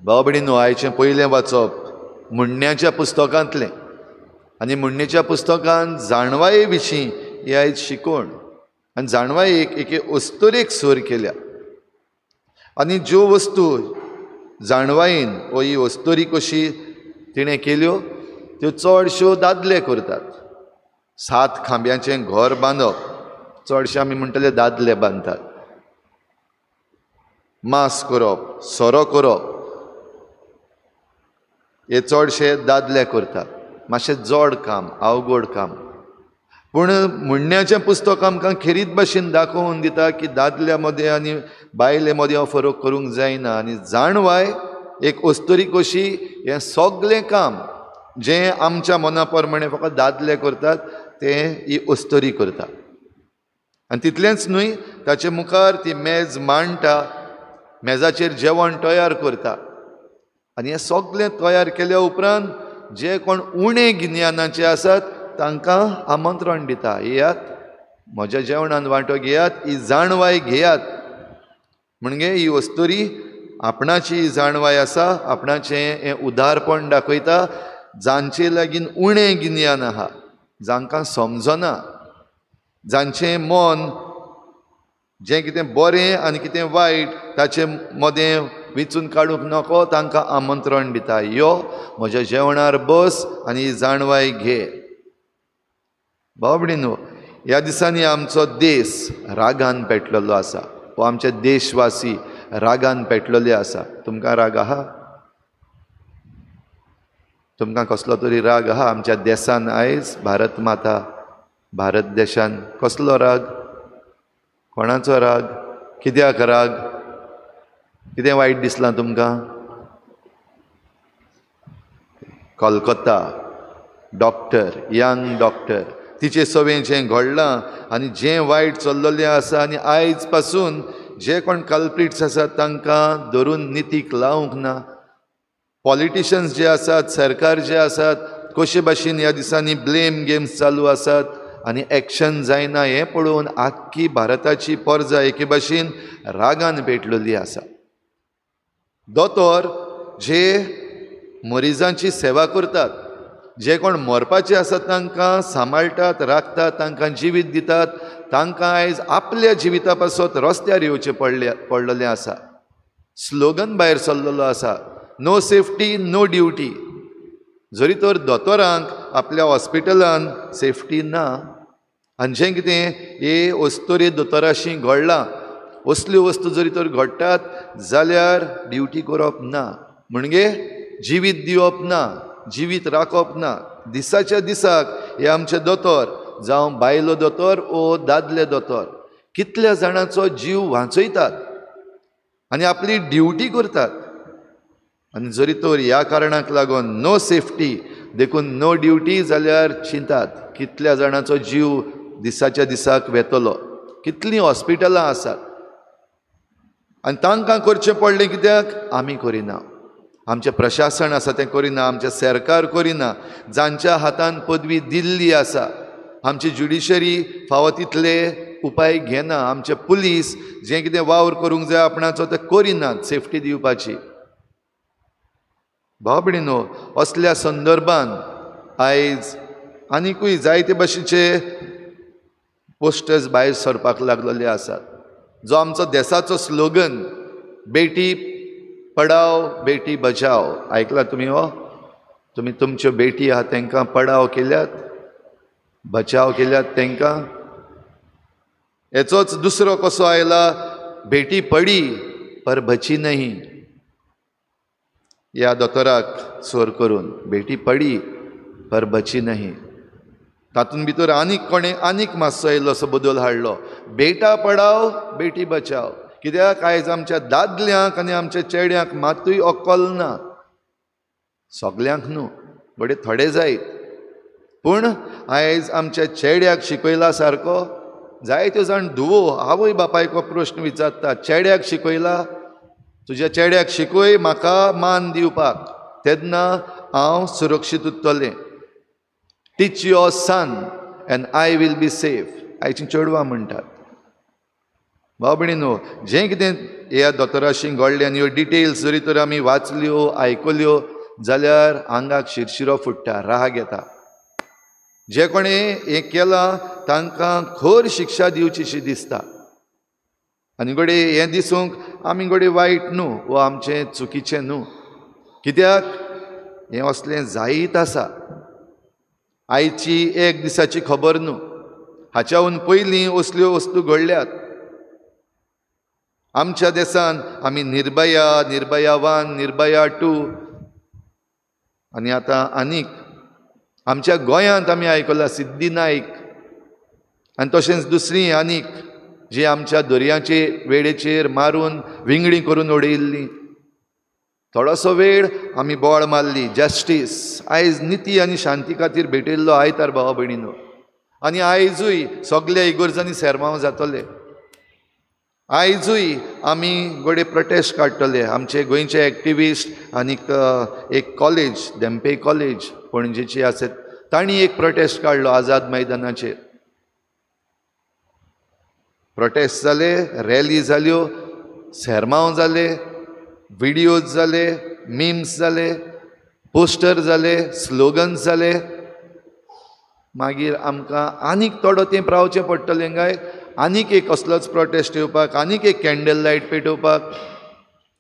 भाव भयणींनो, आयचें पयलें वाचप म्हणण्याच्या पुस्तकांतलें आनी म्हणण्याच्या पुस्तकांत जाणवाये विशीं ही आयज शिकवण आनी जाणवायेक एके अस्तुरेक सर केल्या आनी ज्यो वस्तू जाणवायेन वो ही अस्तुरी कशी तिणें केल्यो त्यो चडश्यो दादले करतात. 7 खांब्याचें घर बांदप चडशें आमी म्हणटले दादले बांदतात. मांस करप, सोरो करप हे चडशे दादले करतात. मातशें जड काम, अवघड काम. पूण म्हणण्याचें पुस्तक आमकां खेरीत भाशेन दाखोवन दिता की दादल्या मदें आनी बायले मदें हो फरक करूंक जायना आनी जाणवाय एक अस्तुरी कशी हें सगलें काम जें आमच्या मना प्रमाणें फकत दादले करतात तें ही अस्तुरी करता. आनी तितलेंच न्हय, ताचे मुखार ती मेज मांडटा, मेजाचेर जेवण तयार करता आनी हें सगलें तयार केल्या उपरांत जे कोण उणें गिन्यानाचे आसात तांकां आमंत्रण दिता, येयात म्हज्या जेवणान वांटो घेयात, ही जाणवाय घेयात. म्हणजे ही अस्तुरी आपणाची जाणवाय आसा, आपणाचें हें उदारपण दाखयता. जांचे लागीं उणें गिन्यान आहा, जांकां समजना, जांचें मन जें कितें बरें आनी कितें वायट ताचे मदें विचून काडूंक नको, तांकां आमंत्रण दिता, यो म्हज्या जेवणार बस आनी ही जाणवाय घे. भाव भयणींनो, ह्या दिसांनी आमचो देश रागान पेटलेलो आसा, वो आमचे देशवासी रागान पेटलेले आसा. तुमकां राग आहा? तुमकां कसलो तरी राग आहा आमच्या देसान आयज? भारत माता, भारत देशान कसलो राग? कोणाचो राग? कित्याक राग? कितें वायट दिसलां तुमकां? कोलकाता डॉक्टर, यंग डॉक्टर, तिचे सवें जें घडलां आनी जें वायट चल्लेलें आसा आनी आयज पासून जे कोण कल्प्रिट्स आसात तांकां धरून नितीक लावंक ना. पॉलिटिशन्स जे आसात, सरकार जे आसात, कशे भाशेन ह्या दिसांनी ब्लेम गेम्स चालू आसात आनी एक्शन जायना हें पळोवन आख्खी भारताची परजा एके भाशेन रागान पेटलेली आसा. दोतोर जे मरिजांची सेवा करतात, जे कोण मरपाचे आसात तांकां सांबाळटात, राखतात, तांकां जिवीत दितात, तांकां आयज आपल्या जिविता पासत रस्त्यार येवचें पडलेलें आसा. स्लोगन भायर सरलेलो आसा, नो सेफ्टी नो ड्युटी. जरी तर दोतोरांक आपल्या हॉस्पिटलान सेफ्टी ना आनी जें कितें हे अस्तुरे दोतोराशी घडलां असल्यो वस्तू जरी तर घडटात जाल्यार ड्युटी करप ना, म्हणजे जिवीत दिवप ना, जिवीत राखप ना. दिसाच्या दिसाक हे आमचे दोतोर, जावं बायलो दोतोर ओ दादले दोतोर, कितल्या जाणांचो जीव वांचयतात आनी आपली ड्युटी करतात. आनी जरी तर ह्या कारणाक लागून नो सेफ्टी देखून नो ड्युटी जाल्यार चिंतात कितल्या जाणांचो जीव दिसाच्या दिसाक वेतलो. कितलीं हॉस्पिटलां आसात आनी तांकां करचें पडलें कित्याक? आमी करिना, आमचें प्रशासन आसा तें करिना, आमचें सरकार करिना, जांच्या हातान पदवी दिल्ली आसा, आमची ज्युडिशरी फावो तितले उपाय घेना, आमचे पुलीस जें कितें वावर करूंक जाय आपणाचो तें करिनात सेफ्टी दिवपाची. भाव भयणींनो, असल्या संदर्भान आयज आनिकूय जायते भाशेचे पोस्टर्स भायर सरपाक लागलेले आसात. जो आमचो देसाचो स्लोगन बेटी पडाव बेटी बचाव, आयकला तुमी हो? तुमी तुमच्यो बेटी आहा तांकां पडाव केल्यात, बचाव केल्यात तांकां. हेचोच दुसरो कसो आयला, बेटी पडी पर बची नहीं. ह्या दोतोराक सोर करून बेटी पडी पर बची नहीं. तातूंत भितर आनीक कोणें आनीक मातसो येयलो असो बदल हाडलो, बेटा पडाव बेटी बचाव. कित्याक आयज आमच्या दादल्यांक आनी आमच्या चेड्यांक मातूय अक्कल ना, सगल्यांक न्हू, बडे थोडे जायत, पूण आयज आमच्या चेड्याक शिकयला सारको जायत्यो जाण धुवो आवय बापायको प्रश्न विचारता, चेड्याक शिकयला? तुज्या चेड्याक शिकय म्हाका मान दिवपाक, तेन्ना हांव सुरक्षीत उरतलें. Teach your son and I will be safe, आयचीं चेडवां म्हणटात. भाव भयणीनो, जें कितें ह्या दोतोराशी घडलें आनी ह्यो डिटेल्स जरी तर आमी वाचल्यो आयकल्यो जाल्यार आंगाक शिरशिरो फुट्टा, राग येता. जे कोणें हें केलां तांकां खर शिक्षा दिवचीशी दिसता. आनी घडये हें दिसूंक आमी घडये वायट न्हू वो आमचें चुकीचें न्हू, कित्याक हें असलें जायत आसा. आयची एक दिसाची खबर न्हू, हाच्याहून पयलीं असल्यो वस्तू घडल्यात. आमच्या देशान आमी निर्भया, निर्भया 1, निर्भया 2 आनी आतां आनीक आमच्या गोंयांत आमी आयकलां सिद्धी नायक आनी तशेंच दुसरी आनीक जी आमच्या दर्याचे वेळेचेर मारून विंगडी करून उडयिल्ली. थोडोसो वेळ आमी बोळ मारली जस्टीस. आयज निती आनी शांती खातीर भेटिल्लो आयतार भावा भयणीनो, आनी आयजूय सगल्या इगर्जांनी सेरमांव जातले. आयजूय आमी घडये प्रोटेस्ट काडटले. आमचे गोंयचे एक्टिविस्ट आनीक एक कॉलेज, धेंपे कॉलेज पणजेची आसत, तांणी एक प्रोटेस्ट काडलो आझाद मैदानाचेर. प्रोटेस्ट जाले, रॅली जाल्यो, सेरमांव जाले, विडियोज जाले, मिम्स जाले, पोस्टर जाले, स्लोगन्स जाले. मागीर आमकां आनीक थोडो तेंप रावचें पडटलें काय? आनीक एक असलोच प्रोटेस्ट येवपाक, आनीक एक कॅन्डल लायट पेटोवपाक,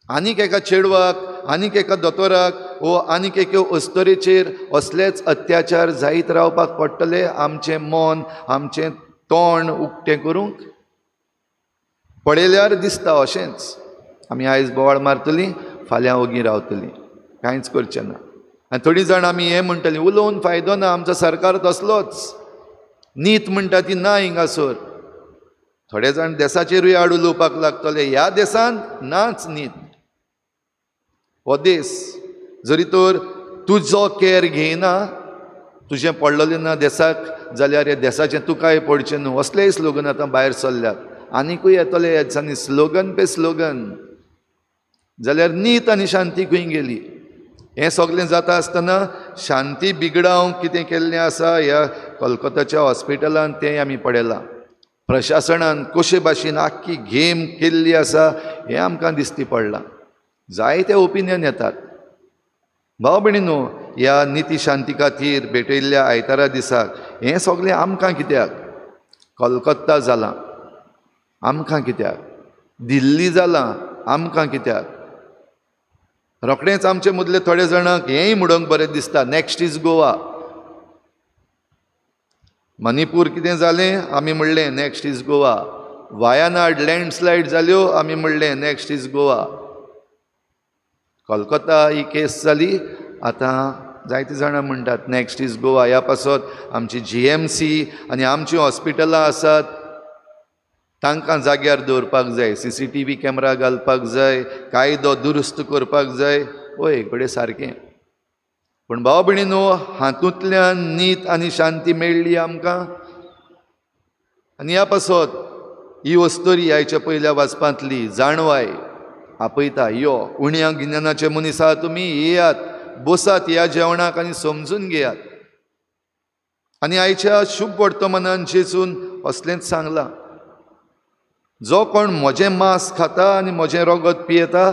आनीक एका चेडवाक, आनीक एका दोतोराक वो आनीक एके अस्तरेचेर असलेच अत्याचार जायत रावपाक पडटले आमचें मन, आमचें तोंड उक्तें करूंक. पळयल्यार दिसता अशेंच आमी आयज बोवाळ मारतलीं, फाल्यां ओगी रावतलीं, कांयच करचें ना. आनी थोडीं जाणां आमी हें म्हणटलीं, उलोवन फायदो ना, आमचो सरकार तसलोच, नीत म्हणटा ती ना हिंगासर. थोडे जाण देसाचेरूय आड उलोवपाक लागतले, ह्या देसान नाच नीत. हो देस जरी तर तुजो केर घेयना, तुजें पडलेलें ना देसाक, जाल्यार ह्या देसाचें तुकाय पडचें न्हू, असलेय स्लोगन आतां भायर सरल्यात. आनिकूय येतले ह्या दिसांनी स्लोगन पे स्लोगन. जाल्यार नीत आनी शांती खंय गेली? हें सगलें जाता आसतना शांती बिगडावंक कितें केल्लें आसा ह्या कोलकाताच्या हॉस्पिटलान तें आमी पळयलां. प्रशासनान कशे भाशेन आख्खी गेम केल्ली आसा हें आमकां दिसती पडलां. जायते ओपिनियन येतात. भाव भयणीनो, ह्या निती शांती खातीर भेटयल्ल्या आयतारा दिसाक हें सगलें आमकां कित्याक? कोलकाता जालां आमकां कित्याक? दिल्ली जालां आमकां कित्याक? रोखडेंच आमचे मदले थोडे जाणांक हेंय म्हणूंक बरें दिसता, नॅक्स्ट is Goa. Manipur कितें जालें आमी म्हणलें next is Goa. Wayanad landslide जाल्यो आमी म्हणलें next is Goa. Kolkata he case जाली, आतां जायतीं जाणां म्हणटात नॅक्स्ट is Goa. ह्या पासत आमची GMC आनी आमचीं हॉस्पिटलां आसात तांकां जाग्यार दवरपाक जाय, CCTV camera घालपाक जाय, कायदो दुरुस्त करपाक जाय. हय घडये सारकें, पूण भाव भयणीनो, हातूंतल्यान नीत आनी शांती मेळ्ळी आमकां? आनी ह्या पासत ही अस्तोरी आयच्या पयल्या वाचपांतली जाणवाय आपयता, यो उण्या गिन्यानाचे मनीस आहा तुमी, येयात, बसात ह्या जेवणाक आनी समजून घेयात. आनी आयच्या शुभ वर्तमानान जेजून असलेंच सांगलां, जो कोण म्हजें मांस खाता आनी म्हजें रगत पियेता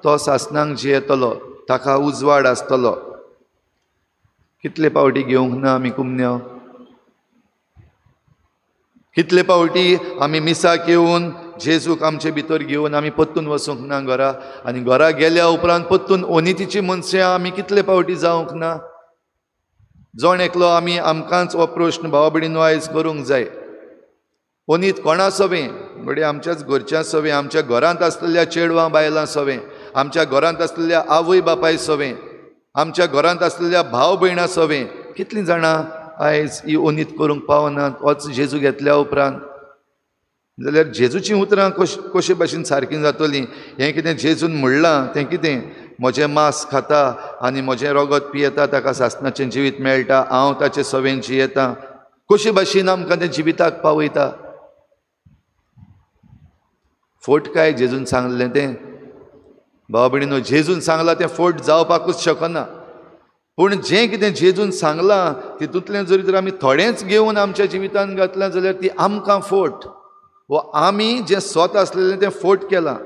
तो सासणाक जियेतलो, ताका उजवाड आसतलो. कितले पावटी घेवंक ना आमी कुमन्यांव? कितले पावटी आमी मिसाक येवन जेजूक आमचे भितर घेवन आमी परतून वचूंक ना घरा, आनी घरा गेल्या उपरांत परतून ओनितीची मनशां आमी कितले पावटी जावंक ना? जण एकलो आमी आमकांच हो प्रश्न भावा भयणीनो आयज करूंक जाय. ओनीत कोणा सवें? घडये आमच्याच घरच्यां सवें, आमच्या घरांत आसलेल्या चेडवां बायलां सवें, आमच्या घरांत आसलेल्या आवय बापाय सवें, आमच्या घरांत आसलेल्या भाव भयणां सवें कितलीं जाणां आयज ही ओनीत करूंक पावनात होच जेजू घेतल्या उपरांत? जाल्यार जेजूचीं उतरां कशे भाशेन सारकीं जातलीं? हें कितें जेजून म्हणलां तें कितें? म्हजें मांस खाता आनी म्हजें रगत पियेता ताका सासणाचें जिवीत मेळटा, हांव ताचे सवें जियेतां. कशे भाशेन आमकां तें जिविताक पावयता? फोट काय जेजून सांगलें तें? भाव भयणीनो, जेजून सांगलां तें फोट जावपाकूच शकना. पूण जें कितें जेजून सांगलां तितूंतलें जरी तर आमी थोडेंच घेवन आमच्या जिवितान घातलां जाल्यार ती आमकां फोट. वो आमी जें स्वत आसलेलें तें फोट केलां.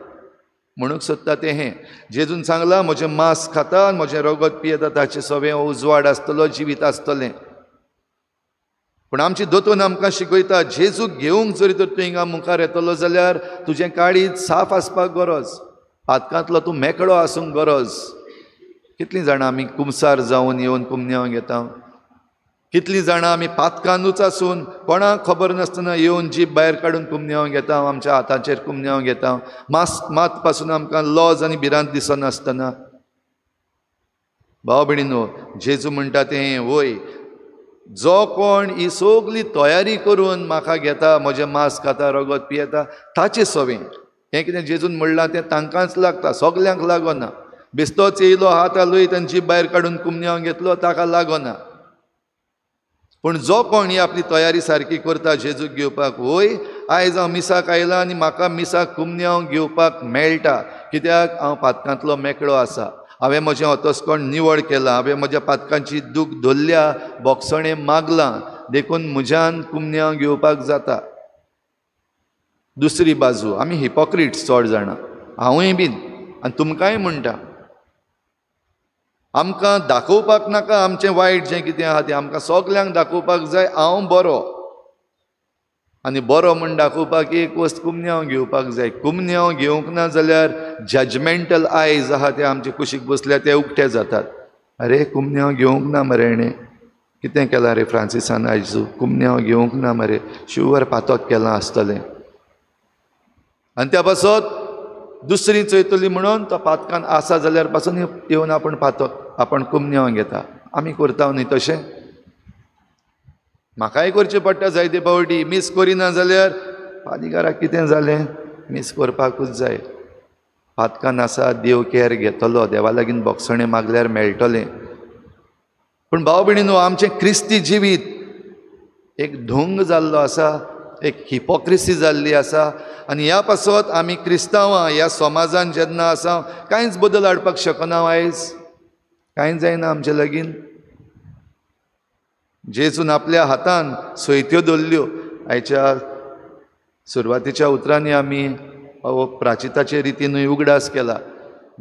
म्हणूंक सोदता तें हें, जेजून सांगलां म्हजें मांस खाता म्हजें रगत पियेता ताचें सवें उजवाड आसतलो, जिवीत आसतलें. पूण आमची दोतोन आमकां शिकयता, जेजूक घेवंक जरी तर तूं हिंगा मुखार येतलो जाल्यार तुजें काळीज साफ आसपाक गरज, पातकांतलो तूं मेकळो आसूंक गरज. कितलीं जाणां आमी कुमसार जावन येवन कुमन्यांव घेता, कितलीं जाणां आमी पातकानूच आसून कोणाक खबर नासतना येवन जीप भायर काडून कुमन्यांव घेता, आमच्या हाताचेर कुमन्यांव घेता, मास मात पासून आमकां लॉज आनी भिरांत दिसनासतना. भाव भयणीनो, जेजू म्हणटा तें वय, जो कोण ही सगली तयारी करून म्हाका घेता, म्हजें मांस खाता रगत पियेता ताचें सवें. हें कितें जेजून म्हणलां तें तांकांच लागता, सगल्यांक लागना. बेस्तोच येयलो हात हालयत आनी जीप भायर काडून कुमन्यांव घेतलो ताका लागना. पूण जो कोण ही आपली तयारी सारकी करता जेजूक घेवपाक, वय आयज हांव मिसाक आयलां आनी म्हाका मिसाक कुमन्यांव घेवपाक मेळटा, कित्याक हांव पातकांतलो मेकळो आसा, हांवें म्हजें अतस्कोण निवळ केलां, हांवें म्हज्या पातकांची दूख धरल्या, बोगसणें मागलां, देखून म्हज्यान कुमन्यांव घेवपाक जाता. दुसरी बाजू, आमी हिपोक्रिट्स चड जाणां, हांवूय बीन आनी तुमकांय म्हणटा, आमकां दाखोवपाक नाका आमचें वायट जें कितें आहा तें, आमकां सगल्यांक दाखोवपाक जाय हांव बरो. आनी बरो म्हूण दाखोवपाक एक वस्त कुमन्यांव घेवपाक जाय. कुमन्यांव घेवंक ना जाल्यार जजमेंटल आयज आहा ते आमचे कुशीक बसल्या ते उक्ते जातात. अरे कुमन्यांव घेवंक ना मरे हेणें, कितें केलां रे फ्रांसिसान आयज, कुमन्यांव घेवंक ना मरे, शुवर पातक केलां आसतलें. आनी त्या पासत दुसरी चोयतली म्हणून तो पातकान आसा जाल्यार पासून येवन आपूण पातक आपण कुमन्यांव घेता. आमी करता न्ही तशें, म्हाकाय करचें पडटा जायते फावटी. मीस करिना जाल्यार पादिकाराक कितें जालें, मीस करपाकूच जाय. पातकान आसा, देव केर घेतलो, देवा लागीं बोगसणें मागल्यार मेळटलें. पूण भाव भयणीनो, आमचें क्रिस्ती जिवीत एक ढोंग जाल्लो आसा, एक हिपोक्रिसी जाल्ली आसा. आनी ह्या पासत आमी क्रिस्तांवां ह्या समाजान जेन्ना आसा कांयच बदल हाडपाक शकना. आयज कांय जायना आमचें लागीं. जेजून आपल्या हातान सोयत्यो दवरल्यो. आयच्या सुरवातीच्या उतरांनी आमी प्राचिताचे रितीनूय उगडास केला.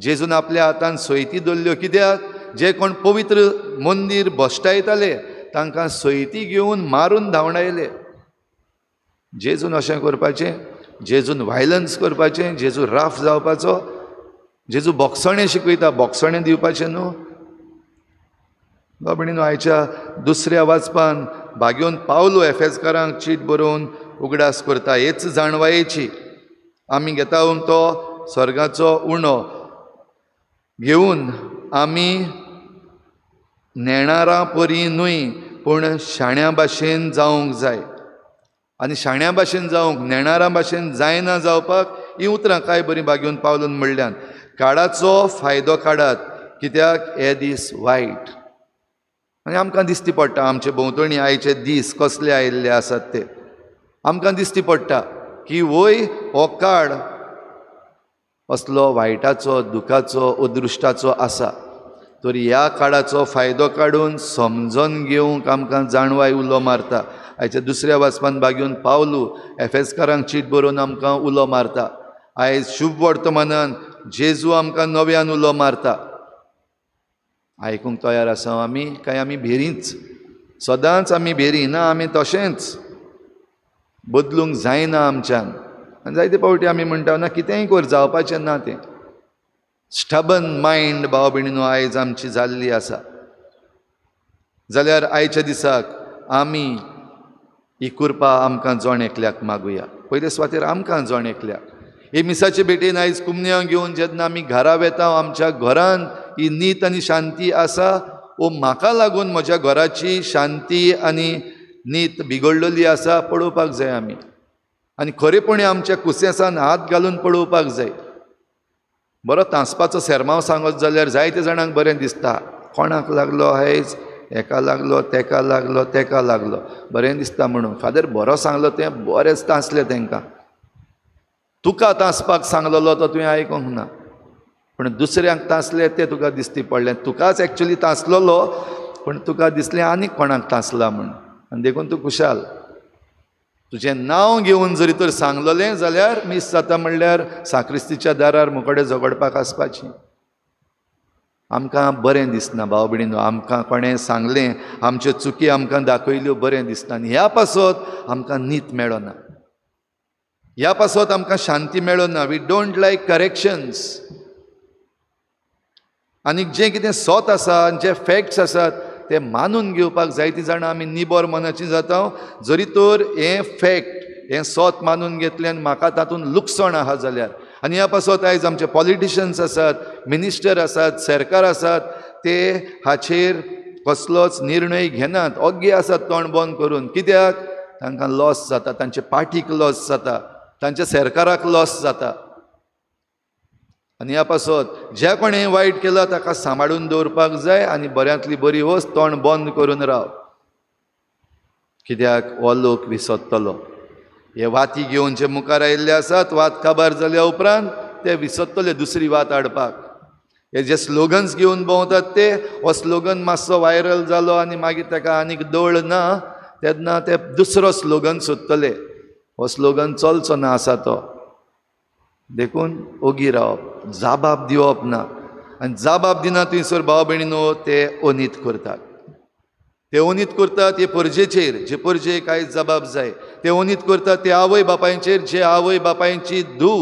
जेजून आपल्या हातान सोयती दवरल्यो कित्याक, जे कोण पवित्र मंदीर भश्टायताले तांकां सोयती घेवन मारून धांवडायले. जेजून अशें करपाचें, जेजून वायलन्स करपाचें, जेजू राफ जावपाचो, जेजू बोगसणें शिकयता, बोगसणें दिवपाचें न्हू. बाबणीनो, आयच्या दुसऱ्या वाचपान भाग्योन पावलो एफेजकारांक चीट बरोवन उगडास करता. हेच जाणवायेची आमी घेता तो स्वर्गाचो उणो घेवन आमी नेणारां परी न्हय पूण शाण्या भाशेन जावंक जाय. आनी शाण्या भाशेन जावंक, नेणारां भाशेन जायना जावपाक ही उतरां कांय बरीं भाग्योन पावलून म्हणल्यान, काळाचो फायदो काडात कित्याक हे दीस वायट. आनी आमकां दिसती पडटा आमचे भोंवतणी आयचे दीस कसले आयिल्ले आसात ते आमकां दिसती पडटा की वय हो काळ असलो वायटाचो, दुखाचो, अदृश्टाचो आसा. तर ह्या काळाचो फायदो काडून समजून घेवंक आमकां जाणवाय उलो मारता. आयच्या दुसऱ्या वाचपान भाग्योन पावलू एफेजकारांक चीट बरोवन आमकां उलो मारता. आयज शुभ वर्तमानान जेजू आमकां नव्यान उलो मारता. आयकूंक तयार आसा आमी काय आमी भेरींच? सदांच आमी भेरी ना, आमी तशेंच बदलूंक जायना आमच्यान. आनी जायते फावटी आमी म्हणटा ना कितेंय कर, जावपाचें ना तें. स्टबन मायंड भाव भयणीनो आयज आमची जाल्ली आसा. जाल्यार आयच्या दिसाक आमी ही कृपा आमकां जण एकल्याक मागुया. पयले सुवातेर आमकां जण एकल्याक हे मिसाचे भेटेन आयज कुमन्यांव घेवन जेन्ना आमी घरा वेता, आमच्या घरान ही नीत आनी शांती आसा वो म्हाका लागून म्हज्या घराची शांती आनी नीत बिगडलेली आसा पळोवपाक जाय आमी. आनी खरेपणी आमच्या कुसेसान हात घालून पळोवपाक जाय. बरो तांसपाचो सेरमांव सांगत जाल्यार जायते जाणांक बरें दिसता, कोणाक लागलो आयज, हेका लागलो, तेका लागलो, तेका लागलो, बरें दिसता म्हणून. फादर बरो सांगलो तें बरेंच तांसलें तेंकां. तुका तांसपाक सांगलेलो तो तुवें आयकूंक ना, पूण दुसऱ्यांक तांसलें तें तुका दिसती पडलें. तुकाच एक्चुली तांसलेलो पूण तुका दिसलें आनीक कोणाक तांसला म्हूण, आनी देखून तूं खुशाल. तुजें नांव घेवन जरी तर सांगलेलें जाल्यार मीस जाता म्हणल्यार साक्रिस्तीच्या दारार मुकोडे झगडपाक आसपाची. आमकां बरें दिसना भाव भयणीनो, आमकां कोणें सांगलें, आमच्यो चुकी आमकां दाखयल्यो, बरें दिसना. आनी ह्या पासत आमकां नीत मेळना, ह्या पासत आमकां शांती मेळना. We don't like corrections. आनी जें कितें सत आसा, जे फॅक्ट्स आसात ते मानून घेवपाक जायतीं जाणां आमी निबर मनाची जाता. जरी तर हें फॅक्ट, हें सत मानून घेतलें आनी म्हाका तातूंत लुकसाण आहा जाल्यार, आनी ह्या पासत आयज आमचे पॉलिटिशन्स आसात, मिनिस्टर आसात, सरकार आसात, ते हाचेर कसलोच निर्णय घेनात, ओग्गे आसात तोंड बंद करून. कित्याक? तांकां लॉस जाता, तांचे पार्टीक लॉस जाता, तांच्या सरकाराक लॉस जाता. आनी ह्या पासत ज्या कोणें वायट केलां ताका सांबाळून दवरपाक जाय आनी बऱ्यांतली बरी वस्त तोंड बंद करून राव. कित्याक? हो लोक विसरतलो. हे वाती घेवन जे मुखार आयिल्ले आसात, वात काबार जाल्या उपरांत ते विसरतले दुसरी वात हाडपाक. हे जे स्लोगन्स घेवन भोंवतात ते, हो स्लोगन मातसो व्हायरल जालो आनी मागीर ताका आनीक दळ ना, तेन्ना ते दुसरो स्लोगन सोदतले. हो स्लोगन चलचो ना आसा तो. देखून ओगी रावप, जाबाब दिवप ना. आनी जाबाब दिना थंयसर भाव भयणीनो ते अनीत करतात. ते अनीत करतात ते परजेचेर, जे परजेक आयज जबाब जाय. ते अनीत करतात ते आवय बापायचेर, जे आवय बापायची धूव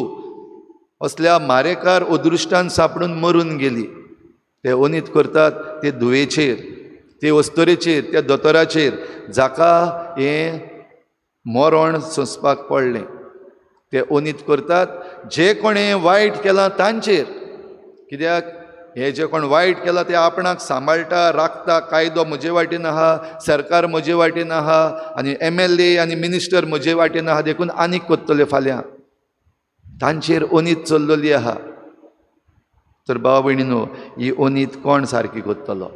असल्या मारेकार अदृश्टान सांपडून मरून गेली. ते अनीत करतात ते धुवेचेर, ते अस्तोरेचेर, त्या दोतोराचेर जाका हें मरण सोंसपाक पडलें. ते अनीत करतात जे कोणें वायट केलां तांचेर. कित्याक? हे जे कोण वायट केलां ते आपणाक सांबाळटा, राखता. कायदो म्हजे वाटेन आहा, सरकार म्हजे वाटेन आहा, आनी MLA आनी मिनिस्टर म्हजे वाटेन आहा, देखून आनीक कोत्तले फाल्यां. तांचेर अनीत चल्लेली आहा. तर भाव भयणीनो, ही अनीत कोण सारकी कोत्तलो?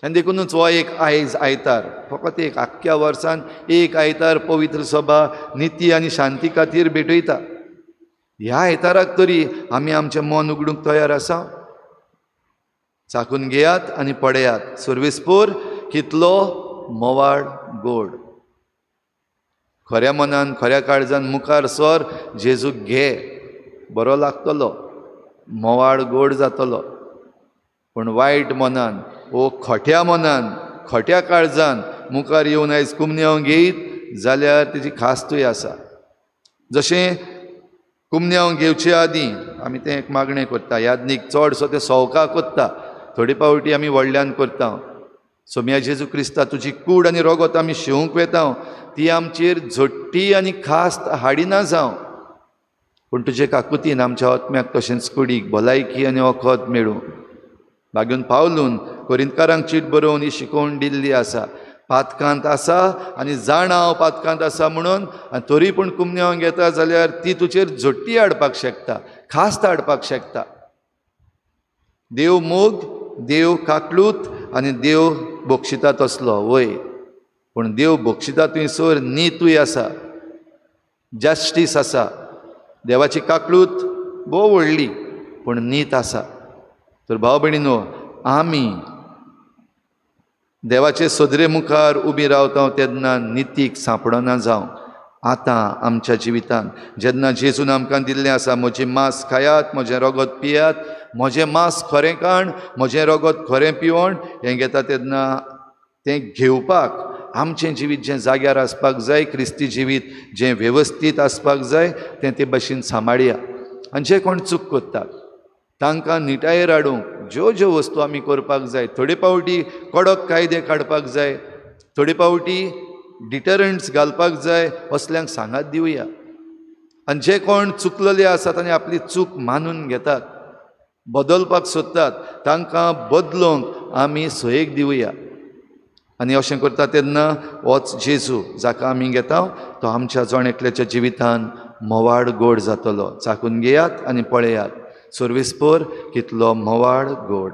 आनी देखुनूच हो एक आयज आयतार, फकत एक आख्ख्या वर्सान एक आयतार पवित्र सभा निती आनी शांती खातीर भेटयता. ह्या आयताराक तरी आमी आमचें मन उगडूंक तयार आसा? चाकून घेयात आनी पळयात सर्वेस्पोर कितलो मोवाळ गोड. खऱ्या मनान, खऱ्या काळजान मुखार सर, जेजूक घे, बरो लागतलो, मोवाळ गोड जातलो. पूण वायट मनान ओ खोट्या मनान, खोट्या काळजान मुखार येवन आयज कुमन्यांव घेयत जाल्यार तेजी खास्तूय आसा. जशें कुमन्यांव घेवचे आदीं आमी तें एक मागणें करता, यादनीक चडसो तें सवका करता, थोडे पावटी आमी व्हडल्यान करता. सोम्या जेजू क्रिस्ता, तुजी कूड आनी रोगोत आमी शिवंक वेता, ती आमचेर झोट्टी आनी खास्त हाडिना जावं, पूण तुजे काकुतीन आमच्या आत्म्याक तशेंच कुडीक भलायकी आनी वखद मेळूं. बागून पावलून कोरिंतकारांक चीट बरोवन ही शिकोवण दिल्ली आसा. पातकांत आसा आनी जाणा हांव पातकांत आसा म्हणून, आनी तरी पूण कुमन्यांव घेता जाल्यार ती तुजेर झोट्टी हाडपाक शकता, खास्त हाडपाक शकता. देव मोग, देव काकलूत आनी देव बक्षिता तसलो वय, पूण देव बक्षिता थंयसर नीतूय आसा, जस्टीस आसा. देवाची काकलूत भोव व्हडली, पूण नीत आसा. तर भाव भयणीनो, आमी देवाचे सदरे मुखार उबी रावता तेन्ना नितीक सांपडना जावं. आतां आमच्या जिवितान जेन्ना जेजून आमकां दिल्लें आसा, म्हजें मांस खायात, म्हजें रगत पियात, म्हजें मांस खरें काण, म्हजें रगत खरें पिवण, हें घेता तेन्ना तें घेवपाक आमचें जिवीत जें जाग्यार आसपाक जाय, क्रिस्ती जिवीत जें वेवस्थीत आसपाक जाय, तें ते भशेन सांबाळया. आनी जे कोण चूक करतात तांकां निटायेर हाडूंक ज्यो ज्यो वस्तू आमी करपाक जाय, थोडे पावटी कडक कायदे काडपाक जाय, थोडे पावटी डिटरंट्स घालपाक जाय, असल्यांक सांगात दिवया. आनी जे कोण चुकलेले आसात आनी आपली चूक मानून घेतात, बदलपाक सोदतात, तांकां बदलूंक आमी सोयेक दिवया. आनी अशें करता तेन्ना होच जेजू जाका आमी घेता तो आमच्या जण एकल्याच्या जिवितान म्होवाळ गोड जातलो. चाकून घेयात आनी पळयात सर्वेस्पोर कितलो म्होवाळ गोड.